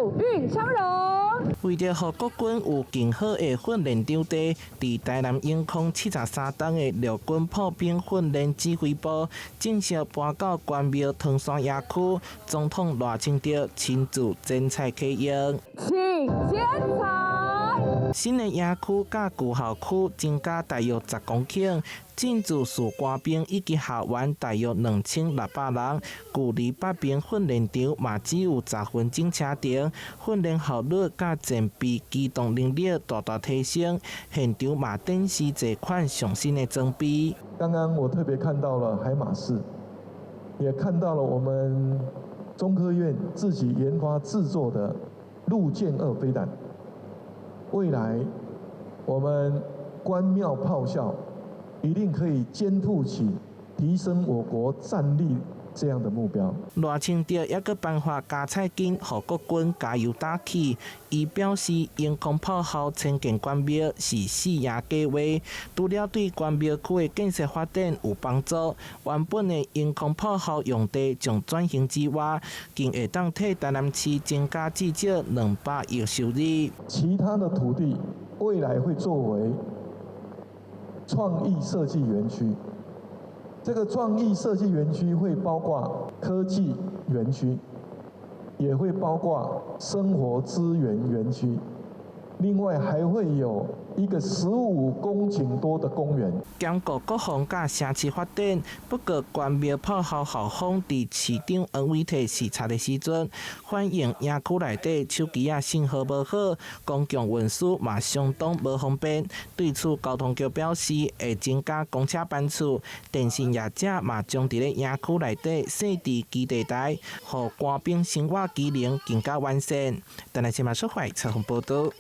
救運昌榮。為著予國軍有更好的訓練場地，佇台南永康73棟的陸軍炮兵訓練指揮部正式搬到關廟湯山營區，總統賴清德親自剪彩啟用。請剪彩。新的營區佮舊校區增加大約10公頃，進駐士官兵以及學員大約2600人。距離北平訓練場嘛只有10分鐘車程，訓練效率佮戰備機動能力大大提升。現場嘛展示這款上新的裝備。剛剛我特別看到了海馬斯，也看到了我們中科院自己研發製作的陸劍二飛彈。未來我們關廟炮校一定可以肩負起提升我國戰力這樣的目標。賴清德猶閣頒發加菜金，予國軍加油打氣。伊表示，榮空炮校遷建關廟是四贏計劃，除了對關廟區的建設發展有幫助，原本的榮空炮校用地將轉型之外，更會當替台南市增加至少200億收入。其他的土地未來會作為創意設計園區。這個創意設計園區會包括科技園區，也會包括生活資源園區，另外還會有一個15公頃多的公園。兼顧國防佮城市發展，不過關廟炮校校方佇市長黃偉哲視察的時陣，反映營區內底手機仔信號無好，公共運輸嘛相當無方便。對此，交通局表示會增加公車班次，電信業者嘛將佇咧營區內底設置基地台，予官兵生活機能更加完善。等下新聞說懷採訪報道。